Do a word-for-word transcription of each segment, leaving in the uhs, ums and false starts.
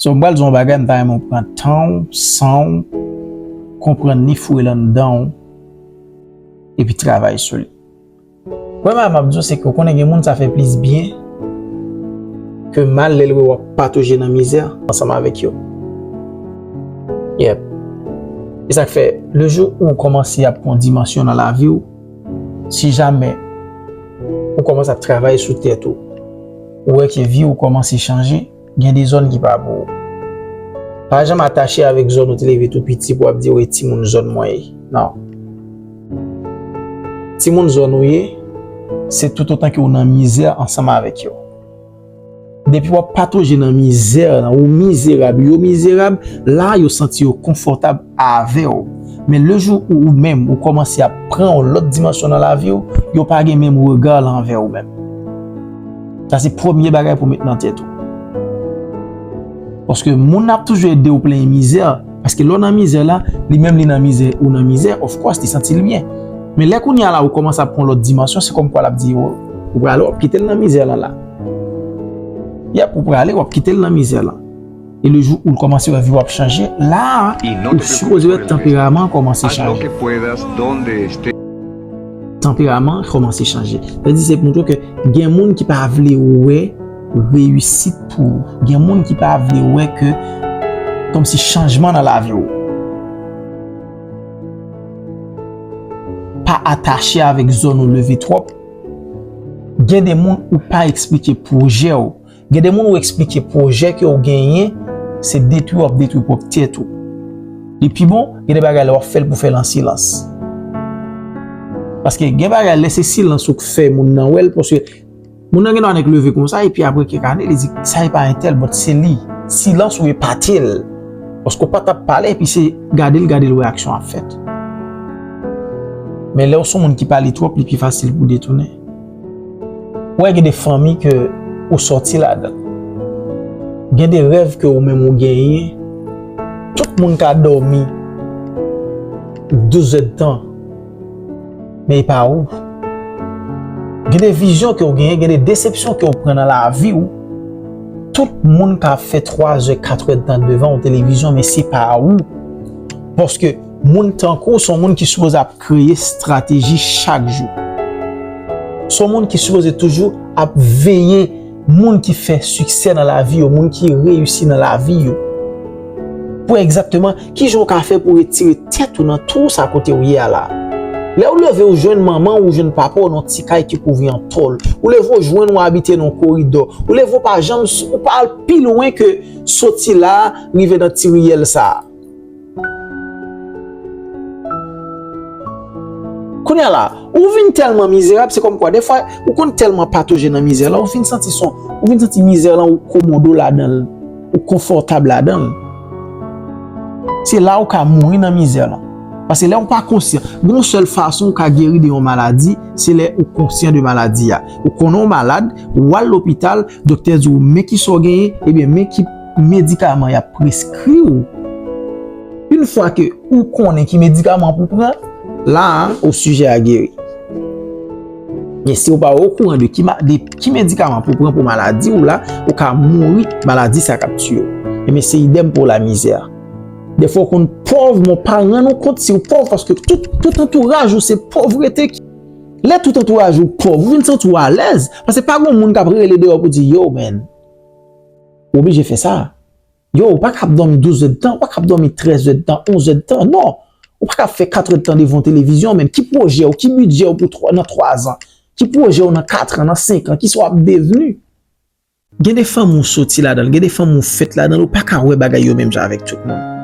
So, m pral di w yon bagay, m ta renmen w pran tan w, san w, konprann li, foure l anndan w, epi travay sou li. Premye bagay m ap di w, se ke w konnen gen moun sa fè plis byen ke mal lè l wè w ap patoje nan mizè ansanm avèk yo. Yep. E sa k fè, le jou ou kòmanse ap pran dimansyon nan lavi w, si jamè ou kòmanse ap travay sou tèt ou, ou wè ke vi w kòmanse chanje, gen de zòn ki pa pou ou. Pa janm atache avèk zòn ou te leve tou piti pou w ap di, "Wi, timoun zòn mwen ye." Non. Timoun zòn ou ye, se toutotan ke w nan mizè ansanm avèk yo. Depi w ap patoje nan mizè, ou mizerab, yo mizerab, la yo santi yo konfòtab avè w. Men le jou ou, ou menm, ou kòmanse ap pran yon lòt dimansyon nan lavi w, yo pa gen menm rega la anvè ou menm. Sa se premye bagay pou w met nan tèt ou. Paske moun ap toujou ede w plenyen mizè, paske lè w nan mizè la, li menm li nan mizè, ou nan mizè, of course, li santi l byen. Men lè kounye a la, ou kòmanse ap pran lòt dimansyon, se kòmkwa l ap di, "Ou, ou prale, w ap kite l nan mizè lan la." Yep, ou prale, w ap kite l nan mizè lan. E le jou ou l kòmanse wè vi w ap chanje, la a, ou sipoze wè tanperaman an kòmanse chanje. Tanperaman an kòmanse chanje. Sa di se pou montre ke gen moun ki pa vle wè reyisit pou ou. Gen moun ki pa vle wè ke kòmsi chanjman nan lavi w. Pa atache avèk zòn ou leve twòp. Gen de moun ou pa eksplike pwojè w. Gen de moun ou eksplike pwojè ke w genyen, se detwi w ap detwi pwòp tèt ou. Li pi bon, gen de bagay la w ap fè l pou fè l an silans. Paske gen bagay lè se silans ou k fè moun nan wè l, paske moun nan gen dwa nèk leve konsa, epi apre kèk ane, li di, "Sa e pa entèl, but se li." Silans ou epate l. Paske w pa t ap pale, epi se gade l, gade l wè aksyon ap fèt. Men lè w se yon moun ki pale twòp, li pi fasil pou w detounen. Ou wè gen de fanmi ke ou sòti ladan l. Gen de rèv ke ou menm ou genyen. Tout moun ka dòmi douz èdtan. Men e pa ou. Gen de vizyon ke w genyen, gen de desepsyon ke w pran nan lavi w. Tout moun ka fè twa zè, kat èdtan devan yon televizyon, men se pa ou. Paske moun tankou w se yon moun ki sipoze ap kreye estrateji chak jou. Se yon moun ki sipoze toujou ap veye moun ki fè siksè nan lavi yo, moun ki reyisi nan lavi yo. Pou egzakteman, kijan w ka fè pou retire tèt ou nan twou sa kote w ye a la? Lè w leve, ou jwenn manman w, ou jwenn papa w nan yon ti kay ki kouvri an tòl. Ou leve, ou jwenn ou abite nan yon koridò. Ou leve, ou pa janm, ou pa al pi lwen ke soti la a, rive nan ti riyèl sa a. Kounye a la, ou vin tèlman mizerab, se kòmkwa, defwa, ou konn tèlman patoje nan mizè la, ou fin santi son, ou fin santi mizè lan, ou komode w ladan l, ou konfòtab ladan l. Se la ou ka mouri nan mizè lan. Paske lè ou pa konsyan, gen yon sèl fason ou ka geri de yon maladi, se lè ou konsyan de maladi a. Ou konnen w malad, ou al lopital, doktè di w men kisa w genyen, ebyen men ki medikaman y ap preskri w. Yon fwa ke ou konnen ki medikaman pou pran, la a, ou sijè a geri. Men si w pa okouran de ki, ma- de ki medikaman pou pran pou maladi w la, ou ka mouri, maladi sa k ap tiye w. Ebyen se idèm pou lamizè. Defwa w konn pòv, men w pa rann ou kont si w pòv, paske tout, tout antouraj ou se povrete. Lè tout antouraj ou pòv, ou vin santi w alèz, paske pa gen moun k ap rele deyò pou di, "Yo, man, ou oblije fè sa." Yo, ou pa kab dòmi douz èdtan, ou pa kab dòmi trèz èdtan, onz èdtan, non. Ou pa kab fè kat èdtan devan televizyon, men ki pwojè w, ki bidjè w pou twa, nan twa zan? Ki pwojè w nan kat an, nan senk an? Kisa w ap devni? Gen de fanmi w soti ladan l, gen de fanmi w fèt ladan l, ou pa ka wè bagay yo menm jan avèk tout moun.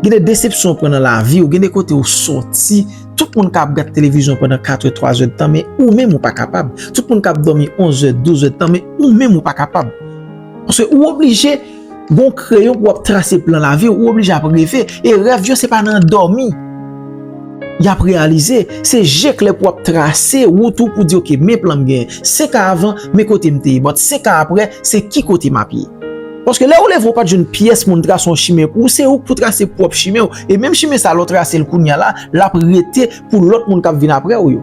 Gen de desepsyon w pran nan lavi w, gen de kote w soti, tout moun ka ap gad televizyon pandan kat è, twa zè d tan, men ou menm ou pa kapab. Tout moun ka ap dòmi onz è, douz è d tan, men ou menm ou pa kapab. Paske ou oblije gon kreyon pou w ap trase plan lavi w, ou oblije ap reve. E rèv yo se pa nan dòmi y ap reyalize. Se je klè pou w ap trase wout ou pou di, "Oke, men plan m genyen. Senk an avan, men kote m te ye. But senk an aprè, se ki kote m ap ye." Paske lè ou leve, ou pa t jwenn pyès moun trase yon chimen pou ou, se ou k pou trase pwòp chimen w. E menm chimen sa, lè w trase l kounye a la, l ap rete pou lòt moun k ap vin aprè w yo.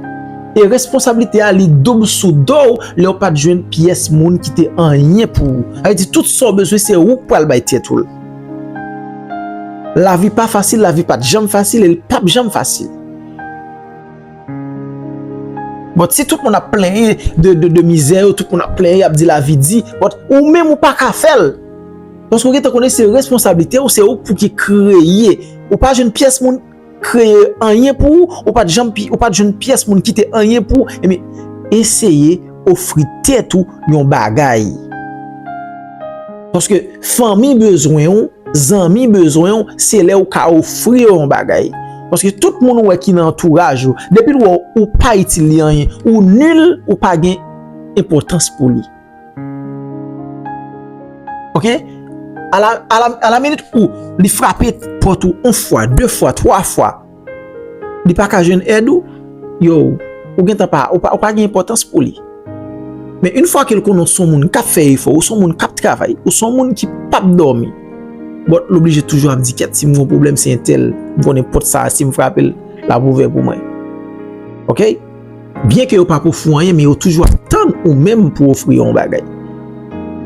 E responsablite a, li doub sou do w lè w pa t jwenn pyès moun ki te anyen pou ou. Sa vle di, tout sa w bezwen, se ou k pral bay tèt ou l. Lavi pa fasil, lavi pa t janm fasil, e l p ap janm fasil. But si tout moun ap plenyen de, de, de mizè yo, tout moun ap plenyen, y ap di lavi di, but ou menm ou pa ka fè l. Paske w gentan konnen se responsablite w, se ou pou ki kreye. Ou pa jwenn pyès moun kreye anyen pou ou, ou pa t janm pi, ou pa t jwenn pyès moun kite anyen pou ou. Ebyen, eseye ofri tèt ou yon bagay. Paske fanmi bezwen w, zanmi bezwen w, se lè ou ka ofri yo yon bagay. Paske tout moun ou wè ki nan antouraj ou, depi l wè ou pa itil li anyen, ou nil, ou pa gen enpòtans pou li. Oke? A la, a la, a la minit ou li frape pòt ou yon fwa, de fwa, twa fwa, li pa ka jwenn èd ou, yo, ou gentan pa, ou pa, ou pa gen enpòtans pou li. Men yon fwa ke l konnen w se yon moun k ap fè efò, ou se yon moun k ap travay, ou se yon moun ki p ap dòmi, but l oblije toujou ap di, "Kèt, si m gen yon pwoblèm, se entèl, m konnen pòt sa a, si m frape l, l ap ouvè pou mwen." Oke? Byen ke yo pa p ofri w anyen, men yo toujou ap tann ou menm pou ofri yo yon bagay.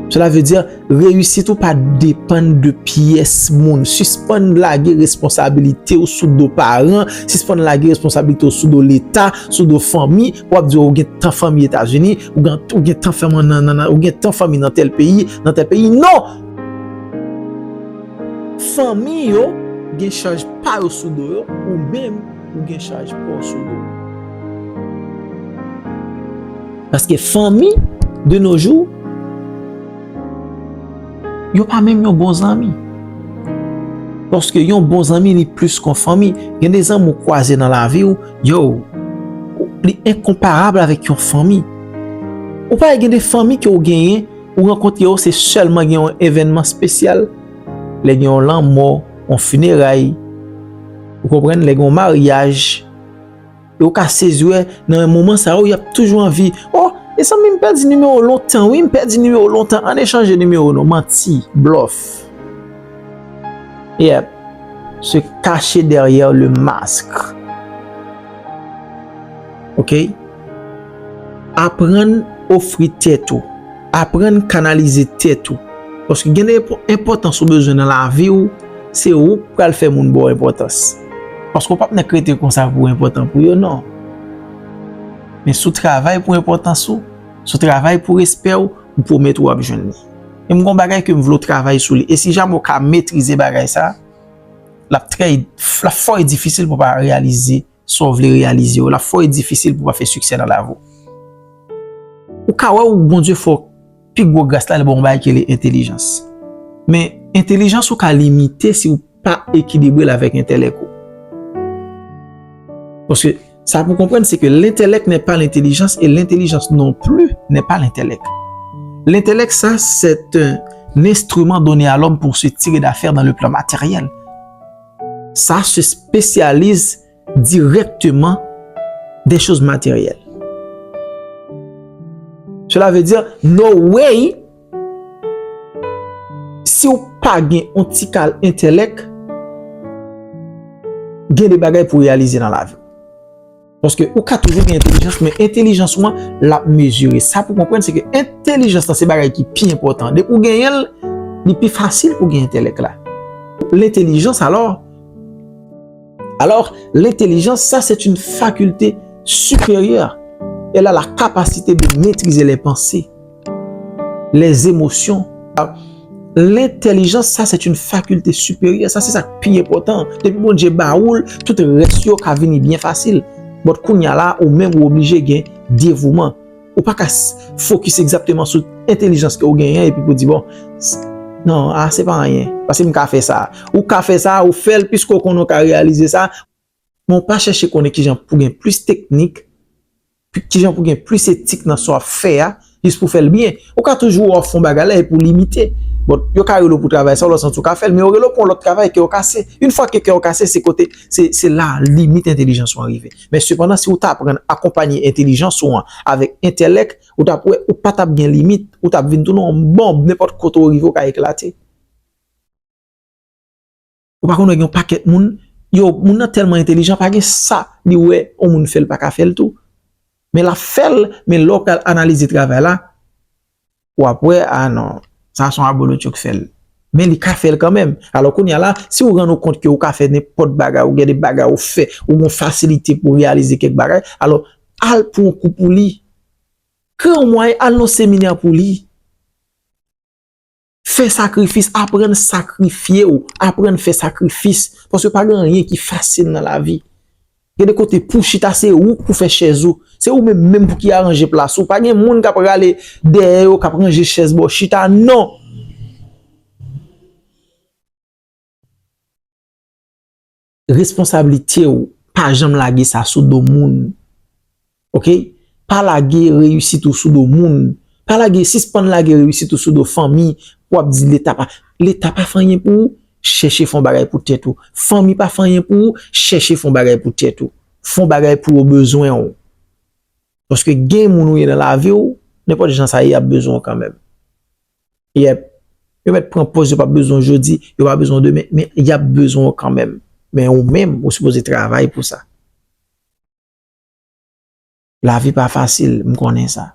Sela vle di, reyisit ou pa depann de pyès moun. Sispann lage responsabilite w sou do paran, sispann lage responsabilite w sou do Leta, sou do fanmi, w ap di w gen tan fanmi Etazini, ou gen, ou gen tan fanmi nan, nan, nan, ou gen tan fanmi nan tèl peyi, nan tèl peyi. Non! Fanmi yo gen chaj pa yo sou do yo, ou menm ou gen chaj pa w sou do w. Paske fanmi, de nos jours, yo pa menm yon bon zanmi. Paske yon bon zanmi, li plis ke yon fanmi. Gen de zanmi ou kwaze nan lavi w, yo, li enkonparab avèk yon fanmi. Ou pa gen de fanmi ke w genyen, ou rankontre yo, se sèlman gen yon evènman espesyal, lè gen yon lanmò, yon fineray, ou konprann, lè gen yon maryaj, e ou ka sezi wè, nan moman sa yo, y ap toujou anvi, "Oh, mezanmi, m pèdi nimewo w lontan, wi, m pèdi nimewo w lontan, ann echanje nimewo nou." Manti, blòf. Yep. Se cacher derrière le masque. Oke? Aprann ofri tèt ou. Aprann kanalize tèt ou. Paske gen de enpò-, enpòtans ou bezwen nan lavi w, se ou k pral fè moun ba w enpòtans. Paske w p ap nèk rete konsa pou w enpòtan pou yo, non. Men si w travay pou enpòtans ou, si w travay pou respè w, m pwomèt ou w ap jwenn li. E m gen yon bagay ke m vle w travay sou li. E si jamè w ka metrize bagay sa, l ap trè, l ap fò e difisil pou w pa reyalize sa w vle reyalize yo, l ap fò e difisil pou w pa fè siksè nan lavi w. Ou ka wè ou Bondye fè w pi gwo gras la, li ba w yon bagay ki rele entèlijans. Men entèlijans ou ka limite si w pa ekilibre l avèk entèlèk ou. Paske sa pou konprann, se ke l'intellect n'est pas l'intelligence et l'intelligence non plus n'est pas l'intellect. L'intellect, ça, c'est un instrument donné à l'homme pour se tirer d'affaire dans le plan matériel. Ça se spécialise directement des choses matérielles. Cela veut dire, no way, si w pa gen yon ti kal entèlèk, gen de bagay pou w reyalize nan lavi w. Paske ou ka toujou gen entèlijans, men entèlijans ou an, l ap mezire. Sa pou konprann, se ke entèlijans lan se bagay ki pi enpòtan. Depi w genyen l, li pi fasil pou w gen entèlèk la. L'intelligence, alors, alors, l'intelligence, ça, c'est une faculté supérieure. Elle a la capacité de maîtriser les pensées, les émotions. L'intelligence, ça, c'est une faculté supérieure. Sa, se sa k pi enpòtan. Depi Bondye ba ou l, tout rès yo ka vini byen fasil. But kounye a la, ou menm ou oblije gen devouman. Ou pa ka s-, fokis egzakteman sou entèlijans ke w genyen epi pou di, "Bon, s-, non, a, se pa anyen, paske m ka fè sa." Ou ka fè sa, ou fè l piske w konnen w ka reyalize sa, men w pa chèche konnen kijan pou gen plis teknik, pi-, kijan pou gen plis etik nan sa w ap fè a, jis pou fè l byen. Ou ka toujou wè w ap fè yon bagay la epi w limite. Bon, yo ka rele w pou travay sa, w santi w ka fè l, men yo rele w pou yon lòt travay, kè w kase. Yon fwa ke kè w kase, se kote, se, se la limit entèlijans ou an rive. Men sepandan, si w ta aprann akonpanye entèlijans ou an avèk entèlèk, ou t ap wè, ou pa t ap gen limit, ou t ap vin tounen yon bonb, nenpòt kote w rive, w ka eklate. Ou pa konn wè gen yon pakèt moun, yo, moun nan tèlman entèlijan, pa gen sa li wè yon moun fè l pa ka fè l tou. Men l ap fè l, men lè w pral analize travay la, w ap wè, a non, sa se yon abolotcho k fè l. Men li ka fè l kanmenm. Alò kounye a la, si w rann ou kont ke w ka fè nenpòt bagay, ou gen de bagay ou fè, ou gen fasilite pou w reyalize kèk bagay, alò al pran yon kou pou li. Kreye yon mwayen, al nan seminè pou li. Fè sakrifis, aprann sakrifye w, aprann fè sakrifis. Paske pa gen anyen ki fasil nan lavi. Gen de kote pou w chita, se ou k pou fè chèz ou. Se ou menm menm pou ki aranje plas ou. Pa gen moun k ap rale dèyè yo, k ap ranje chèz ba w chita, non. Responsablite w, pa janm lage sa sou do moun. Oke? Pa lage reyisit ou sou do moun. Pa lage, sispann lage reyisit ou sou do fanmi pou w ap di Leta pa, Leta pa fè anyen pou ou, chèche fè yon bagay pou tèt ou. Fanmi pa fè anyen pou ou, chèche fè yon bagay pou tèt ou. Fè yon bagay pou yo bezwen w. Paske gen moun ou ye nan lavi w, nenpòt jan sa ye, y ap bezwen w kanmenm. Yep. Yo mèt pran pòz yo p ap bezwen w jodi, yo pa bezwen w demen, men y ap bezwen w kanmenm. Men ou menm, ou sipoze travay pou sa. Lavi pa fasil, m konnen sa.